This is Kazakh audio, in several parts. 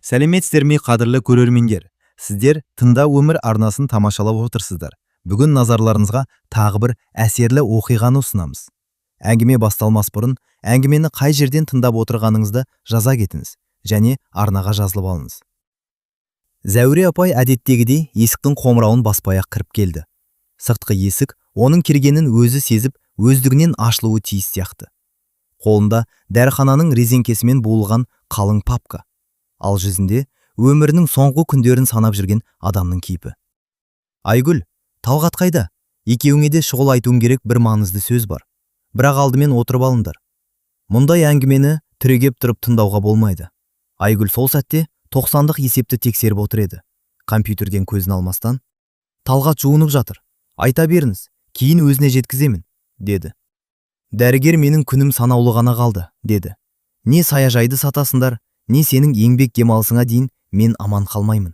Сәлеметсіздер ме, қадірлі көрермендер! Сіздер «Тыңда, өмір» арнасын тамашалап отырсыздар. Бүгін назарларыңызға тағы бір әсерлі оқиғаны ұсынамыз. Әңгіме басталмас бұрын әңгімені қай жерден тыңдап отырғаныңызды жаза кетіңіз және арнаға жазылып алыңыз. Зәуре апай әдеттегідей есіктің қоңырауын баспай-ақ кіріп келді. Сыртқы есік оның кіргенін өзі сезіп, өздігінен ашылуы тиіс сияқты. Қолында дәріхананың резеңкесімен буылған қалың папка. Ал жүзінде өмірінің соңғы күндерін санап жүрген адамның кейпі. «Айгүл, Талғат қайда? Екеуіңе де шұғыл айтуым керек бір маңызды сөз бар. Бірақ алдымен отырып алыңдар». Мұндай әңгімені түрегеп тұрып тыңдауға болмайды. Айгүл сол сәтте 90-дық есепті тексеріп отыр еді. Компьютерден көзін алмастан: «Талғат жуынып жатыр. Айта беріңіз, кейін өзіне жеткіземін», – деді. «Дәрігер менің күнім санаулы ғана қалды, деді. Не саяжайды сатасыңдар, не сенің еңбек демалысыңа дейін мен аман қалмаймын».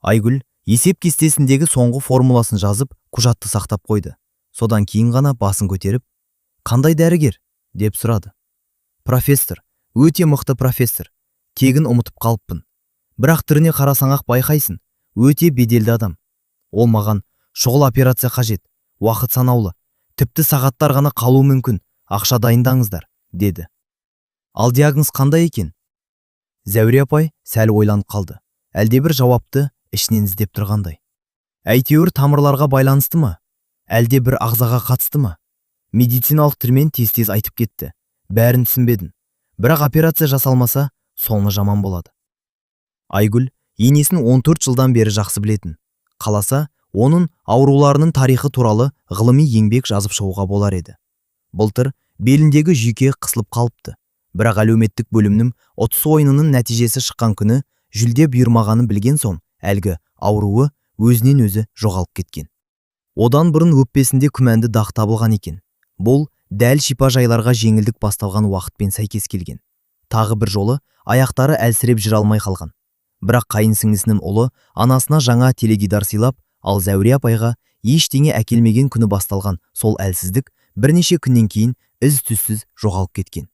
Айгүл есеп кестесіндегі соңғы формуласын жазып, құжатты сақтап қойды. Содан кейін ғана басын көтеріп: «Қандай дәрігер?» – деп сұрады. «Профессор, өте мықты профессор. Тегін ұмытып қалыппын. Бірақ түріне қарасаң-ақ байқайсың, өте беделді адам. Ол маған: шұғыл операция қажет, уақыт санаулы, тіпті сағаттар ғана қалуы мүмкін, ақша дайындаңыздар, деді». «Ал диагноз қандай екен?» Зәуре апай сәл ойланып қалды. Әлдебір жауапты ішінен іздеп тұрғандай. «Әйтеуір тамырларға байланысты ма? Әлде бір ағзаға қатысты ма? Медициналық тілмен тез-тез айтып кетті. Бәрін түсінбедім. Бірақ операция жасалмаса, соңы жаман болады». Айгүл енесін 14 жылдан бері жақсы білетін. Қаласа, оның ауруларының тарихы туралы ғылыми еңбек жазып шығуға болар еді. Былтыр беліндегі жүйке қысылып қалыпты. Бірақ әлеуметтік бөлімнің ұтыс ойынының нәтижесі шыққан күні жүлде бұйырмағанын білген соң, әлгі ауруы өзінен өзі жоғалып кеткен. Одан бұрын өкпесінде күмәнді дақ табылған екен. Бұл дәл шипажайларға жеңілдік басталған уақытпен сәйкес келген. Тағы бір жолы аяқтары әлсіреп, жүре алмай қалған. Бірақ қайын сіңлісінің ұлы анасына жаңа теледидар сыйлап, ал Зәуре апайға ештеңе әкелмеген күні басталған сол әлсіздік бірнеше күннен кейін із-түзсіз жоғалып кеткен.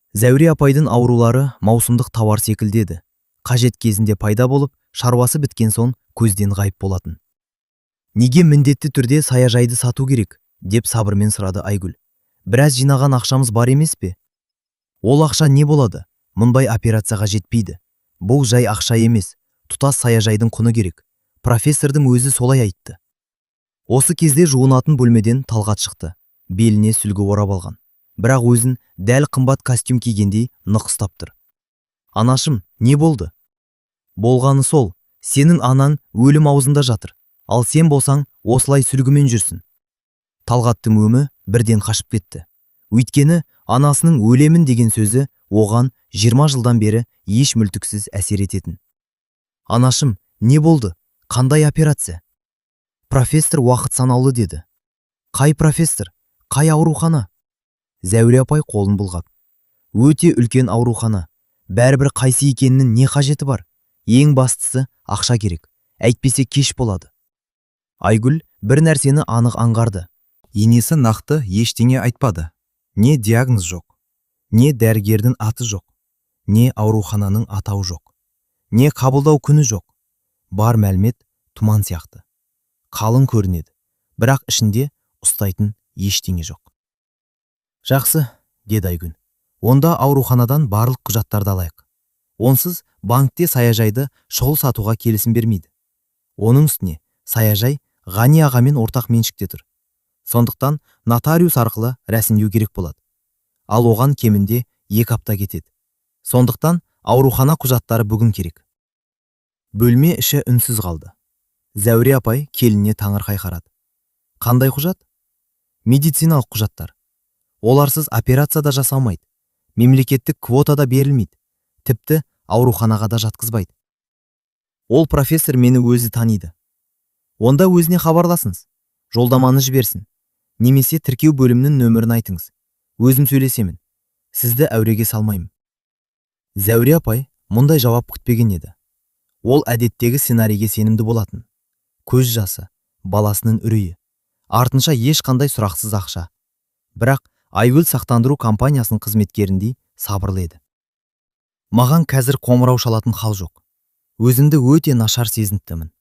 Зәуре апайдың аурулары маусымдық тауар секілді еді. Қажет кезінде пайда болып, шаруасы біткен соң көзден ғайып болатын. «Неге міндетті түрде саяжайды сату керек?» – деп сабырмен сұрады Айгүл. «Біраз жинаған ақшамыз бар емес пе? Ол ақша не болады? Мұндай операцияға жетпейді. Бұл жай ақша емес, тұтас саяжайдың құны керек. Профессордың өзі солай айтты». Осы кезде жуынатын бөлмеден Талғат шықты. Беліне сүлгі орап алған. Бірақ өзін дәл қымбат костюм кигендей нық ұстап тұр. «Анашым, не болды?» «Болғаны сол, сенің анаң өлім аузында жатыр. Ал сен болсаң, осылай сүлгімен жүрсің». Талғаттың өңі бірден қашып кетті. Өйткені анасының «өлемін» деген сөзі оған 20 жылдан бері еш мүлтіксіз әсер ететін. «Анашым, не болды? Қандай операция?» «Профессор уақыт санаулы деді». «Қай профессор? Қай аурухана?» Зәуре апай қолын бұлғап. «Өте үлкен аурухана. Бәрібір қайсы екенінің не қажеті бар? Ең бастысы, ақша керек. Әйтпесе кеш болады». Айгүл бір нәрсені анық аңғарды. Енесі нақты ештеңе айтпады. Не диагноз жоқ, не дәрігердің аты жоқ, не аурухананың атауы жоқ, не қабылдау күні жоқ. Бар мәлімет тұман сияқты. Қалың көрінеді, бірақ ішінде ұстайтын ештеңе жоқ. «Жақсы, – деді Айгүл. Онда ауруханадан барлық құжаттарды алайық. Онсыз банкте саяжайды шұғыл сатуға келісім бермейді. Оның үстіне саяжай Ғани ағамен ортақ меншікте тұр. Сондықтан нотариус арқылы рәсімдеу керек болады. Ал оған кемінде 2 апта кетеді. Сондықтан аурухана құжаттары бүгін керек». Бөлме іші үнсіз қалды. Зәуре апай келініне таңырқай қарады. «Қандай құжат?» «Медициналық құжаттар. Оларсыз операция да жасалмайды. Мемлекеттік квота да берілмейді. Тіпті ауруханаға да жатқызбайды». «Ол профессор мені өзі таниды». «Онда өзіне хабарласыңыз. Жолдаманы жіберсін. Немесе тіркеу бөлімінің нөмірін айтыңыз. Өзім сөйлесемін. Сізді әуреге салмаймын». Зәуре апай мұндай жауап күтпеген еді. Ол әдеттегі сценарийге сенімді болатын. Көз жасы, баласының үрейі. Артынша ешқандай сұрақсыз ақша. Бірақ Айгүл сақтандыру компаниясының қызметкеріндей сабырлы еді. Маған қазір қоңырау шалатын хал жоқ. Өзімді өте нашар сезініп.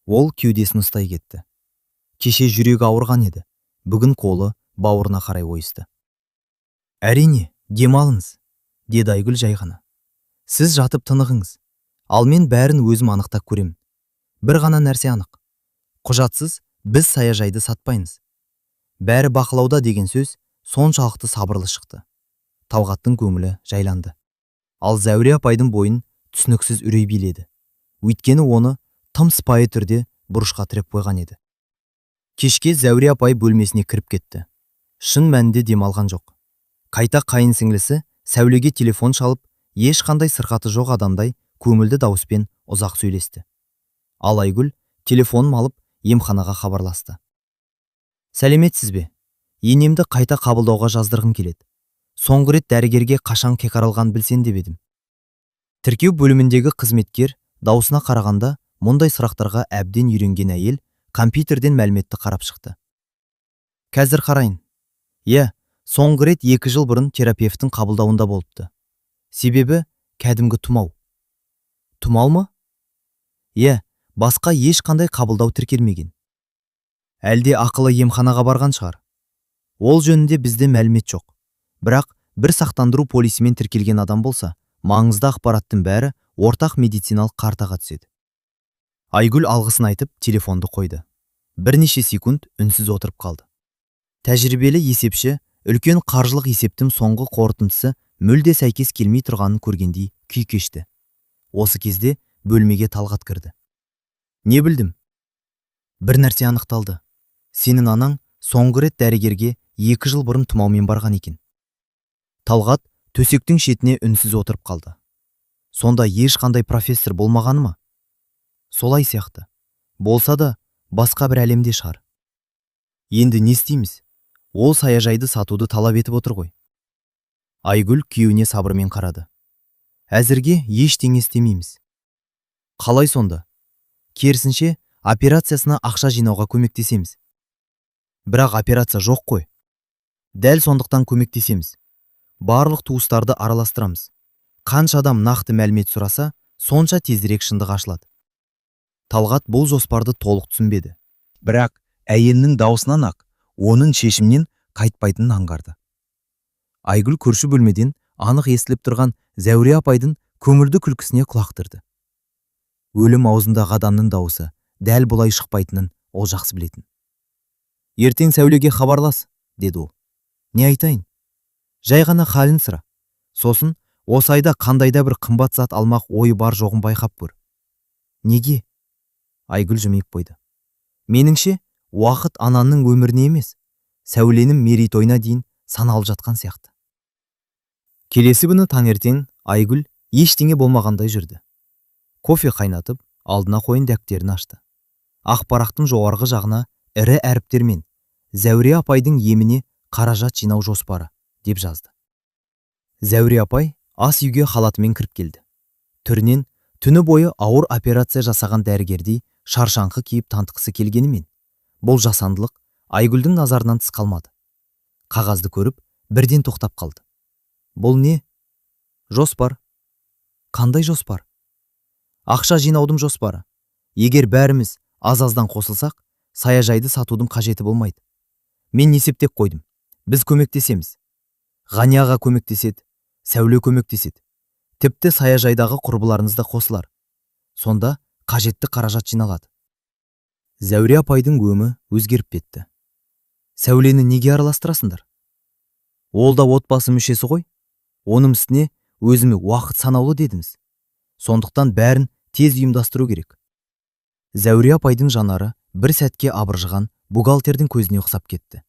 Ол кеудесін ұстай кетті. Кеше жүрегі ауырған еді. Бүгін қолы бауырына қарай ойысты. Әрине, демалыңыз, деді Айгүл жай ғана. Сіз жатып тынығыңыз. Ал мен бәрін өзім анықтап көремін. Бір ғана нәрсе анық. Құжатсыз біз саяжайды сатпаймыз. Бәрі бақылауда деген сөз соншалықты сабырлы шықты. Талғаттың көңілі жайланды. Ал Зәуре апайдың бойын түсініксіз үрей биледі. Өйткені оны тым сыпайы түрде бұрышқа тіреп қойған еді. Кешке Зәуре апай бөлмесіне кіріп кетті. Шын мәнінде демалған жоқ. Қайта қайын сіңлісі Сәулеге телефон шалып, ешқандай сырқаты жоқ адамдай көңілді дауыспен ұзақ сөйлесті. Ал Айгүл телефонын алып, емханаға хабарласты. Сәлеметсіз бе? Енемді қайта қабылдауға жаздырғым келеді. Соңғы рет дәрігерге қашан қаралған білсем деп едім. Тіркеу бөліміндегі қызметкер даусына қарағанда мұндай сұрақтарға әбден үйренген әйел компьютерден мәліметті қарап шықты. Қазір қарайын. Иә, соңғы рет 2 жыл бұрын терапевттің қабылдауында болыпты. Себебі кәдімгі тұмау. Тұмау ма? Иә, басқа ешқандай қабылдау тіркелмеген. Әлде ақылы емханаға барған шығар. Ол жөнінде бізде мәлімет жоқ. Бірақ бір сақтандыру полисімен тіркелген адам болса, маңызды ақпараттың бәрі ортақ медициналық картаға түседі. Айгүл алғысын айтып, телефонды қойды. Бірнеше секунд үнсіз отырып қалды. Тәжірибелі есепші үлкен қаржылық есептің соңғы қорытындысы мүлде сәйкес келмей тұрғанын көргендей күй кешті. Осы кезде бөлмеге Талғат кірді. Не білдім? Бір нәрсе анықталды. Сенің анаң соңғы рет дәрігерге 2 жыл бұрын тұмаумен барған екен. Талғат төсектің шетіне үнсіз отырып қалды. Сонда ешқандай профессор болмағаны ма? Солай сияқты. Болса да, басқа бір әлемде шығар. Енді не істейміз? Ол саяжайды сатуды талап етіп отыр ғой. Айгүл күйеуіне сабырмен қарады. Әзірге ештеңе істемейміз. Қалай сонда? Керісінше, операциясына ақша жинауға көмектесеміз. Бірақ операция жоқ қой. Дәл сондықтан көмектесеміз. Барлық туыстарды араластырамыз. Қанша адам нақты мәлімет сұраса, сонша тезірек шындық ашылады. Талғат бұл жоспарды толық түсінбеді. Бірақ әйелінің даусынан ақ оның шешімнен қайтпайтынын аңғарды. Айгүл көрші бөлмеден анық естіліп тұрған Зәуре апайдың көңілді күлкісіне құлақ түрді. Өлім аузындағы адамның дауысы дәл бұлай шықпайтынын ол жақсы білетін. Ертең Сәулеге хабарлас, деді ол. Не айтайын? Жай ғана халін сұра. Сосын осы айда қандай да бір қымбат зат алмақ ойы бар жоғын байқап көр. Неге? Айгүл жымиып қойды. Меніңше, уақыт ананның өміріне емес, Сәуленің мерейтойына дейін саналып жатқан сияқты. Келесі күні таңертең Айгүл ештеңе болмағандай жүрді. Кофе қайнатып, алдына қойын дәптерін ашты. Ақ парақтың жоғарғы жағына ірі әріптермен «Зәуре апайдың еміне қаражат жинау жоспары» деп жазды. Зәуре апай ас үйге халатымен кіріп келді. Түрінен түні бойы ауыр операция жасаған дәрігердей шаршаңқы кейіп танытқысы келгенімен, бұл жасандылық Айгүлдің назарынан тыс қалмады. Қағазды көріп, бірден тоқтап қалды. Бұл не? Жоспар. Қандай жоспар? Ақша жинаудың жоспары. Егер бәріміз аз-аздан қосылсақ, саяжайды сатудың қажеті болмайды. Мен есептеп қойдым. Біз көмектесеміз. Ғани аға көмектеседі, Сәуле көмектеседі. Тіпті саяжайдағы құрбыларыңыз да қосылар. Сонда қажетті қаражат жиналады. Зәуре апайдың өңі өзгеріп кетті. Сәулені неге араластырасыңдар? Ол да отбасы мүшесі ғой. Оның үстіне өзіме уақыт санаулы дедіңіз. Сондықтан бәрін тез ұйымдастыру керек. Зәуре апайдың жанары бір сәтке абыржыған бухгалтердің көзіне ұқсап кетті.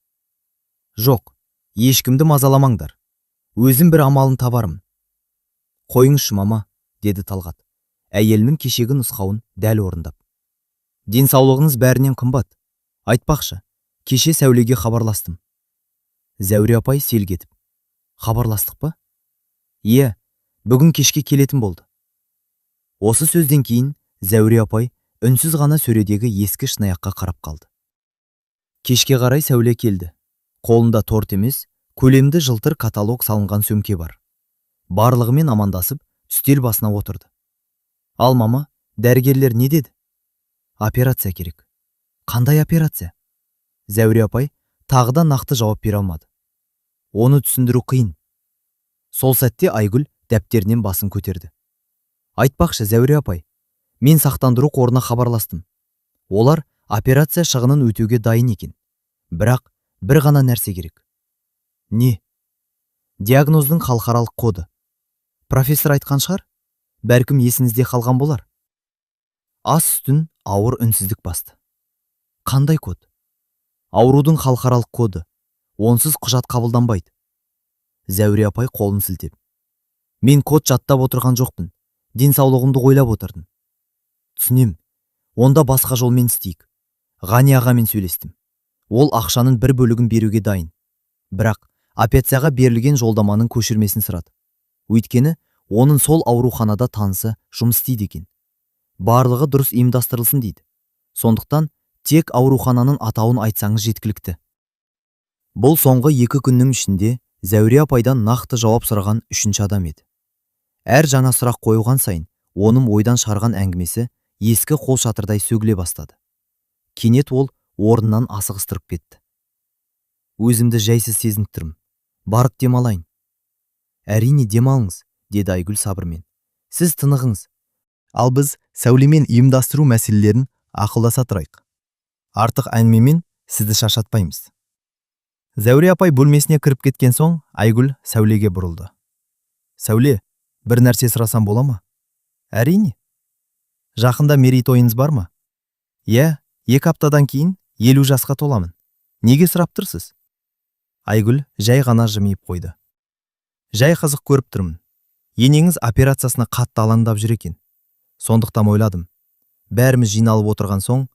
Жоқ, ешкімді мазаламаңдар. Өзім бір амалын табармын. Қойыңызшы, мама, деді Талғат. Әйелінің кешегі нұсқауын дәл орындап. Денсаулығыңыз бәрінен қымбат. Айтпақшы, кеше Сәулеге хабарластым. Зәуре апай селк етіп. Хабарластық па? Иә, бүгін кешке келетін болды. Осы сөзден кейін Зәуре апай үнсіз ғана сөредегі ескі шынаяққа қарап қалды. Кешке қарай Сәуле келді. Қолында торт емес, көлемді жылтыр каталог салынған сөмке бар. Барлығымен амандасып, Үстел басына отырды. Ал мама, дәрігерлер не деді? Операция керек. Қандай операция? Зәуре апай тағы да нақты жауап бере алмады. Оны түсіндіру қиын. Сол сәтте Айгүл дәптерінен басын көтерді. Айтпақшы, Зәуре апай, мен сақтандыру қорына хабарластым. Олар операция шығынын өтеуге дайын екен. Бірақ бір ғана нәрсе керек. Не? Диагноздың халықаралық коды. Профессор айтқан шығар? Бәлкім, есіңізде қалған болар. Ас үстін ауыр үнсіздік басты. Қандай код? Аурудың халықаралық коды. Онсыз құжат қабылданбайды. Зәуре апай қолын сілтеп. Мен код жаттап отырған жоқпын. Денсаулығымды ойлап отырдым. Түсінем. Онда басқа жолмен істейік. Ғани ағамен сөйлестім. Ол ақшаның бір бөлігін беруге дайын. Бірақ операцияға берілген жолдаманың көшірмесін сұрады. Өйткені оның сол ауруханада танысы жұмыс істейді екен. Барлығы дұрыс ұйымдастырылсын дейді. Сондықтан тек аурухананың атауын айтсаңыз, жеткілікті. Бұл соңғы 2 күннің ішінде Зәуре апайдан нақты жауап сұраған үшінші адам еді. Әр жаңа сұрақ қойылған сайын оның ойдан шығарған әңгімесі ескі қолшатырдай сөгіле бастады. Кенет ол орнынан асығыс тұрып кетті. Өзімді жайсыз сезініп тұрмын. Барып демалайын. Әрине, демалыңыз, деді Айгүл сабырмен. Сіз тынығыңыз. Ал біз Сәулемен ұйымдастыру мәселелерін ақылдаса тұрайық. Артық әңгімемен сізді шаршатпаймыз. Зәуре апай бөлмесіне кіріп кеткен соң, Айгүл Сәулеге бұрылды. Сәуле, бір нәрсе сұрасам бола ма? Әрине. Жақында мерейтойыңыз бар ма? Иә, 2 аптадан кейін 50 жасқа толамын. Неге сұрап тұрсыз? Айгүл жай ғана жымиып қойды. Жай қызық көріп тұрмын. Енеңіз операциясына қатты алаңдап жүр екен. Сондықтан ойладым. Бәріміз жиналып отырған соң,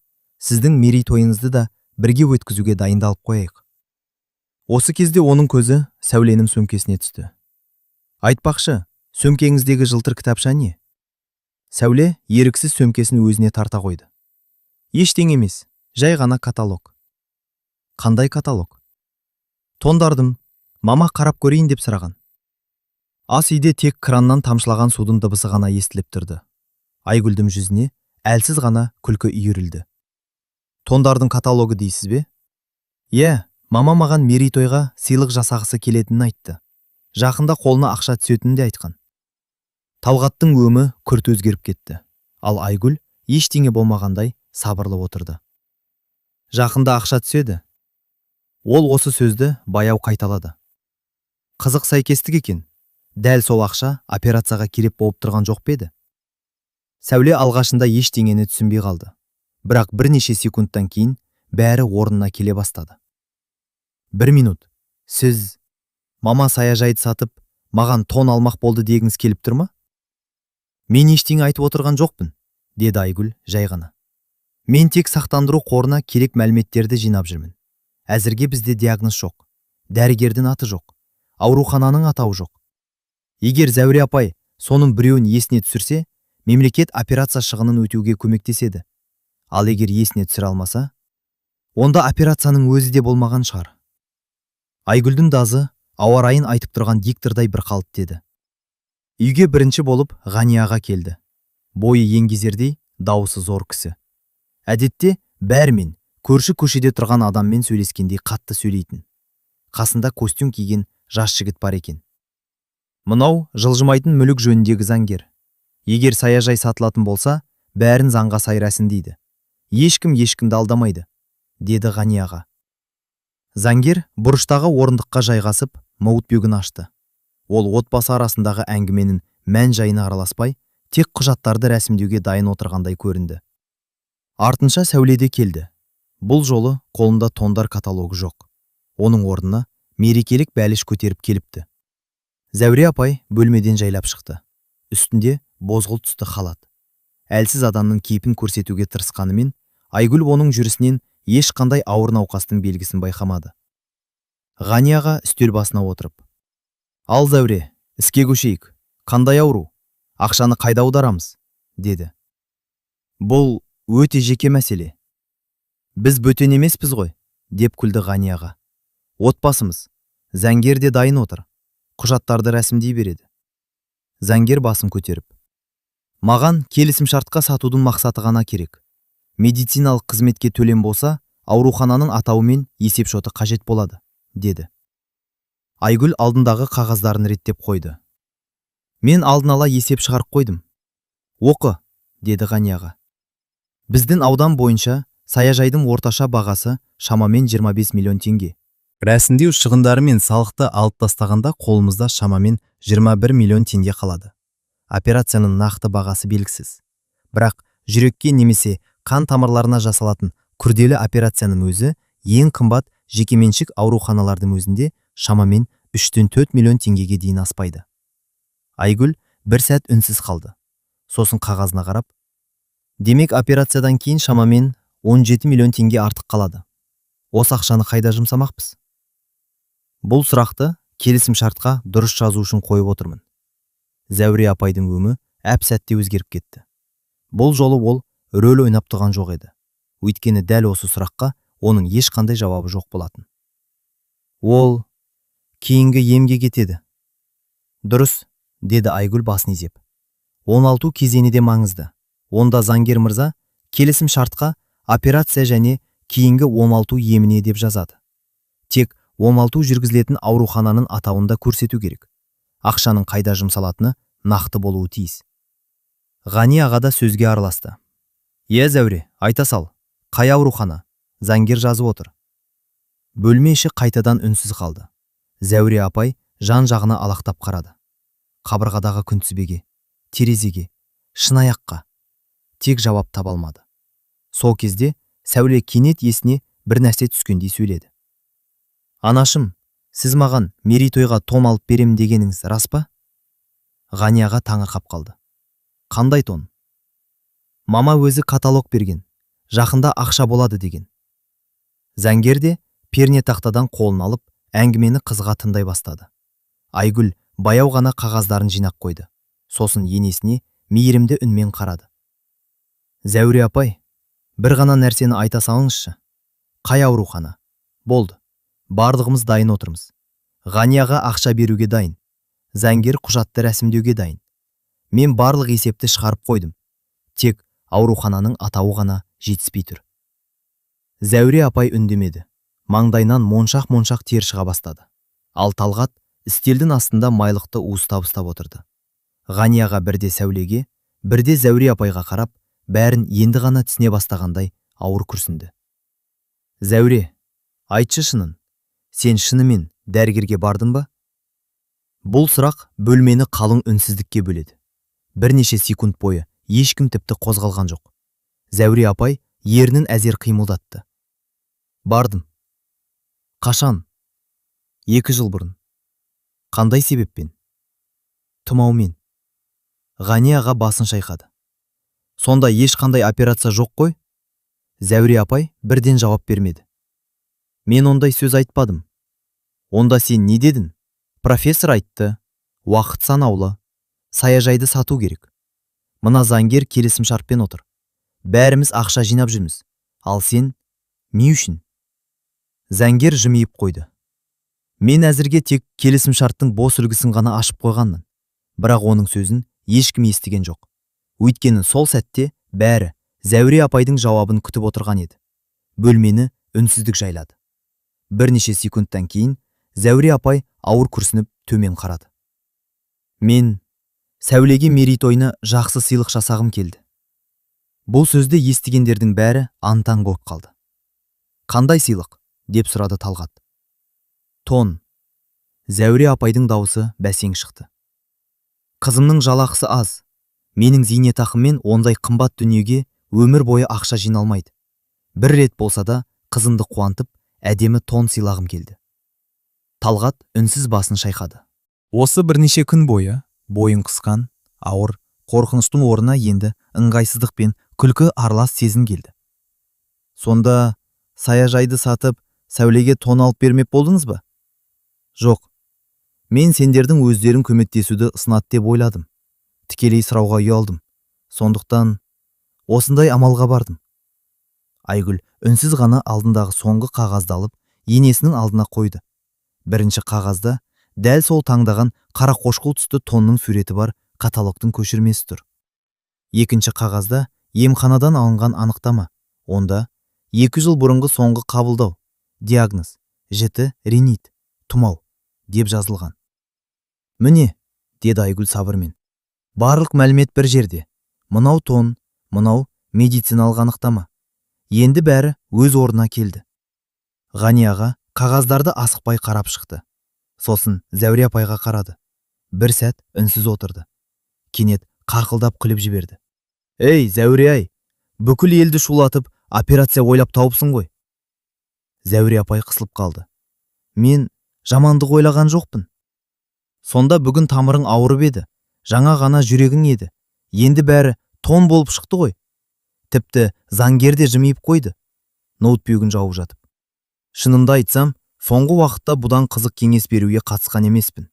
сіздің мерейтойыңызды да бірге өткізуге дайындалып қояйық. Осы кезде оның көзі Сәуленің сөмкесіне түсті. Айтпақшы, сөмкеңіздегі жылтыр кітапша не? Сәуле еріксіз сөмкесін өзіне тарта қойды. Ештеңе емес, жай ғана каталог. Қандай каталог? Тондардың, мама қарап көрейін деп сұраған. Ас үйде тек краннан тамшылаған судың дыбысы ғана естіліп тұрды. Айгүлдің жүзіне әлсіз ғана күлкі үйірілді. Тондардың каталогы дейсіз бе? Иә, мама маған мерейтойға сыйлық жасағысы келетінін айтты. Жақында қолына ақша түсетінін де айтқан. Талғаттың өңі күрт өзгеріп кетті. Ал Айгүл ештеңе болмағандай сабырлы отырды. Жақында ақша түседі. Ол осы сөзді баяу қайталады. Қызық сәйкестік екен. Дәл сол ақша операцияға керек болып тұрған жоқ па еді? Сәуле алғашында ештеңені түсінбей қалды. Бірақ бірнеше секундтан кейін бәрі орнына келе бастады. Бір минут. Сіз мама саяжайды сатып, маған тон алмақ болды дегіңіз келіп тұр ма? Мен ештеңе айтып отырған жоқпын, деді Айгүл жай ғана. Мен тек сақтандыру қорына керек мәліметтерді жинап жүрмін. Әзірге бізде диагноз жоқ. Дәрігердің аты жоқ. Аурухананың атауы жоқ. Егер Зәуре апай соның біреуін есіне түсірсе, мемлекет операция шығынын өтеуге көмектеседі. Ал егер есіне түсіре алмаса, онда операцияның өзі де болмаған шығар. Айгүлдің даусы ауа райын айтып тұрған диктордай бір қалыпты еді. Үйге бірінші болып Ғани аға келді. Бойы еңгезердей, дауысы зор кісі. Әдетте бәрімен, көрші көшеде тұрған адаммен сөйлескендей қатты сөйлейтін. Қасында костюм киген жас жігіт бар екен. Мынау жылжымайтын мүлік жөніндегі заңгер. Егер саяжай сатылатын болса, бәрін заңға сай рәсімдейді. Ешкім ешкімді алдамайды, деді Ғани аға. Заңгер бұрыштағы орындыққа жайғасып, ноутбугін ашты. Ол отбасы арасындағы әңгіменің мән жайына араласпай, тек құжаттарды рәсімдеуге дайын отырғандай көрінді. Артынша Сәуле де келді. Бұл жолы қолында тондар каталогы жоқ. Оның орнына мерекелік бәліш көтеріп келіпті. Зәуре апай бөлмеден жайлап шықты. Үстінде бозғылт түсті халат. Әлсіз адамның кейпін көрсетуге тырысқанымен, Айгүл оның жүрісінен ешқандай ауыр науқастың белгісін байқамады. Ғани аға үстел басына отырып: «Ал, Зәуре, іске көшейік. Қандай ауру? Ақшаны қайда аударамыз?» – деді. Бұл өте жеке мәселе. Біз бөтен емеспіз ғой, деп күлді Ғани аға. Отбасымыз. Заңгер де дайын отыр. Құжаттарды рәсімдей береді. Заңгер басын көтеріп: «Маған келісімшартқа сатудың мақсаты ғана керек. Медициналық қызметке төлем болса, аурухананың атауы мен есепшоты қажет болады», – деді. Айгүл алдындағы қағаздарын реттеп қойды. «Мен алдын ала есеп шығарып қойдым. Оқы», – деді Ғани аға. «Біздің аудан бойынша саяжайдың орташа бағасы шамамен 25 миллион теңге. Рәсімдеу шығындары мен салықты алып тастағанда қолымызда шамамен 21 миллион теңге қалады. Операцияның нақты бағасы белгісіз. Бірақ жүрекке немесе қан тамырларына жасалатын күрделі операцияның өзі ең қымбат жекеменшік ауруханалардың өзінде шамамен 3-4 миллион теңгеге дейін аспайды. Айгүл бір сәт үнсіз қалды. Сосын қағазына қарап: «Демек, операциядан кейін шамамен 17 миллион теңге артық қалады. Осы ақшаны қайда жұмсамақпыз?» «Бұл сұрақты келісімшартқа дұрыс жазу үшін қойып отырмын». Зәуре апайдың өңі әп сәтте өзгеріп кетті. Бұл жолы ол рөл ойнап тұрған жоқ еді. Өйткені дәл осы сұраққа оның ешқандай жауабы жоқ болатын. «Ол кейінгі емге кетеді». «Дұрыс», – деді Айгүл басын изеп. «Оңалту кезеңі де маңызды. Онда заңгер мырза келісім шартқа операция және кейінгі оңалту еміне деп жазады. Тек оңалту жүргізілетін аурухананың атауын да көрсету керек. Ақшаның қайда жұмсалатыны нақты болуы тиіс». Ғани аға да сөзге араласты. «Иә, Зәуре, айта сал. Қай аурухана? Заңгер жазып отыр». Бөлме іші қайтадан үнсіз қалды. Зәуре апай жан жағына алақтап қарады. Қабырғадағы күнтізбеге, терезеге, шынаяққа. Тек жауап таба алмады. Сол кезде Сәуле кенет есіне бір нәрсе түскендей сөйледі. «Анашым, сіз маған мерейтойға тон алып берем дегеніңіз рас па?» Ғани аға таңырқап қалды. «Қандай тон?» «Мама өзі каталог берген. Жақында ақша болады деген». Заңгер де пернетақтадан қолын алып, әңгімені қызыға тыңдай бастады. Айгүл баяу ғана қағаздарын жинап қойды. Сосын енесіне мейірімді үнмен қарады. «Зәуре апай, бір ғана нәрсені айта салыңызшы. Қай аурухана? Болды. Барлығымыз дайын отырмыз. Ғани аға ақша беруге дайын. Заңгер құжатты рәсімдеуге дайын. Мен барлық есепті шығарып қойдым. Тек аурухананың атауы ғана жетіспей тұр». Зәуре апай үндемеді. Маңдайынан моншақ-моншақ тер шыға бастады. Ал Талғат үстелдің астында майлықты уыстап ұстап отырды. Ғани аға бірде Сәулеге, бірде Зәуре апайға қарап, бәрін енді ғана түсіне бастағандай ауыр күрсінді. «Зәуре, айтшы шынын, сен шынымен дәрігерге бардың ба?» Бұл сұрақ бөлмені қалың үнсіздікке бөледі. Бірнеше секунд бойы ешкім тіпті қозғалған жоқ. Зәуре апай ернін әзер қимылдатты. «Бардым». «Қашан?» «2 жыл бұрын». «Қандай себеппен?» «Тұмаумен». Ғани аға басын шайқады. «Сонда ешқандай операция жоқ қой?» Зәуре апай бірден жауап бермеді. «Мен ондай сөз айтпадым». «Онда сен не дедің?» «Профессор айтты, уақыт санаулы, саяжайды сату керек. Мына заңгер келісімшартпен отыр. Бәріміз ақша жинап жүрміз. Ал сен не үшін?» Заңгер жымиып қойды. «Мен әзірге тек келісімшарттың бос үлгісін ғана ашып қойғанмын». Бірақ оның сөзін ешкім естіген жоқ. Өйткені сол сәтте бәрі Зәуре апайдың жауабын күтіп отырған еді. Бөлмені үнсіздік жайлады. Бірнеше секундтан кейін Зәуре апай ауыр күрсініп төмен қарады. «Мен Сәулеге мерейтойына жақсы сыйлық жасағым келді». Бұл сөзді естігендердің бәрі аң-таң болып қалды. «Қандай сыйлық?» – деп сұрады Талғат. «Тон». Зәуре апайдың дауысы бәсең шықты. «Қызымның жалақысы аз. Менің зейнетақыммен ондай қымбат дүниеге өмір бойы ақша жиналмайды. Бір рет болса да қызымды қуантып, әдемі тон сыйлағым келді». Талғат үнсіз басын шайқады. Осы бірнеше күн бойы бойын қысқан ауыр қорқыныштың орнына енді ыңғайсыздық пен күлкі аралас сезім келді. «Сонда саяжайды сатып, Сәулеге тон алып бермек болдыңыз ба?» «Жоқ. Мен сендердің өздерің көмектесуді ұсынады деп ойладым. Тікелей сұрауға ұялдым. Сондықтан осындай амалға бардым». Айгүл үнсіз ғана алдындағы соңғы қағазды алып, енесінің алдына қойды. Бірінші қағазда дәл сол таңдаған қара қошқыл түсті тонның суреті бар. каталогтың көшірмесі тұр. Екінші қағазда емханадан алынған анықтама. Онда 2 жыл бұрынғы соңғы қабылдау, диагноз: жіті ринит, тұмау деп жазылған. «Міне, – деді Айгүл сабырмен, – барлық мәлімет бір жерде. Мынау тон, мынау медициналық анықтама. Енді бәрі өз орнына келді». Ғани аға қағаздарды асықпай қарап шықты. Сосын Зәуре апайға қарады. Бір сәт үнсіз отырды. Кенет қарқылдап күліп жіберді: «Ей, Зәуре ай, бүкіл елді шулатып, операция ойлап тауыпсың ғой!» Зәуре апай қысылып қалды: «Мен жамандық ойлаған жоқпын». «Сонда бүгін тамырың ауырып еді, жаңа ғана жүрегің еді, енді бәрі тон болып шықты ғой». Тіпті заңгер де жымиып қойды, ноутбугін жауып жатып: «Шынымды айтсам, соңғы уақытта бұдан қызық кеңес беруге қатысқан емеспін».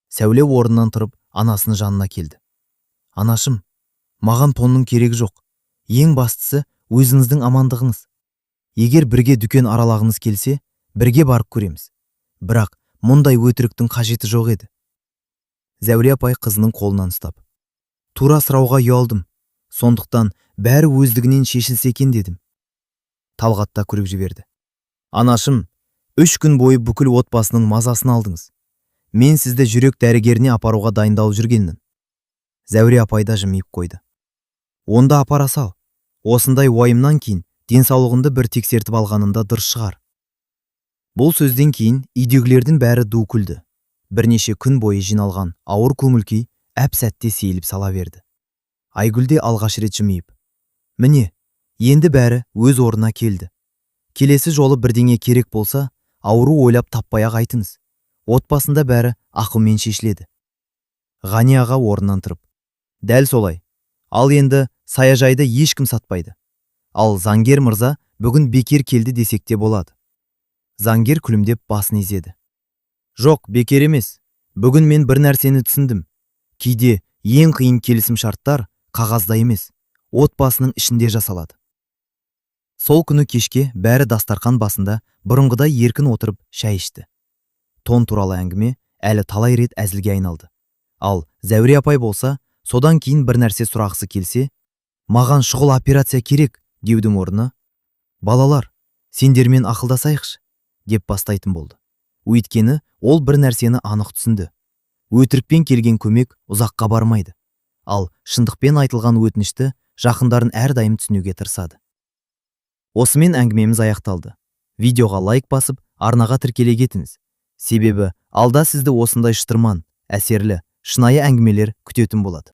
Сәуле орнынан тұрып, анасының жанына келді: «Анашым, маған тонның керегі жоқ. Ең бастысы – өзіңіздің амандығыңыз. Егер бірге дүкен аралағыңыз келсе, бірге барып көреміз. Бірақ мұндай өтіріктің қажеті жоқ еді». Зәуре апай қызының қолынан ұстап: «Тура сұрауға ұялдым, сондықтан бәрі өздігінен шешілсе екен дедім». Талғат та күліп жіберді: «Анашым, 3 күн бойы бүкіл отбасының мазасын алдыңыз. Мен сізді жүрек дәрігеріне апаруға дайындалып жүргенмін». Зәуре апай да жымиып қойды: «Онда апара сал. Осындай уайымнан кейін денсаулығыңды бір тексертіп алғанында дұрыс шығар». Бұл сөзден кейін үйдегілердің бәрі ду күлді. Бірнеше күн бойы жиналған ауыр көңіл күй әп сәтте сейіліп сала берді. Айгүл де алғаш рет жымиып: «Міне, енді бәрі өз орнына келді. Келесі жолы бірдеңе керек болса, ауру ойлап таппай-ақ айтыңыз. Отбасында бәрі ақылмен шешіледі». Ғани аға орнынан тұрып: «Дәл солай. Ал енді саяжайды ешкім сатпайды. Ал заңгер мырза бүгін бекер келді десек те болады». Заңгер күлімдеп басын изеді: «Жоқ, бекер емес. Бүгін мен бір нәрсені түсіндім. Кейде ең қиын келісім шарттар қағазда емес, отбасының ішінде жасалады». Сол күні кешке бәрі дастарқан басында бұрынғыдай еркін отырып шай ішті. Тон туралы әңгіме әлі талай рет әзілге айналды. Ал Зәуре апай болса, содан кейін бір нәрсе сұрағысы келсе, «Маған шұғыл операция керек» деудің орнына, «Балалар, сендермен ақылдасайықшы» деп бастайтын болды. Өйткені ол бір нәрсені анық түсінді: өтірікпен келген көмек ұзаққа бармайды, ал шындықпен айтылған өтінішті жақындарын әрдайым түсінуге тырысады. Осымен әңгімеміз аяқталды. Видеоға лайк басып, арнаға тіркеле кетіңіз, себебі алда сізді осындай шытырман, әсерлі, шынайы әңгімелер күтетін болады.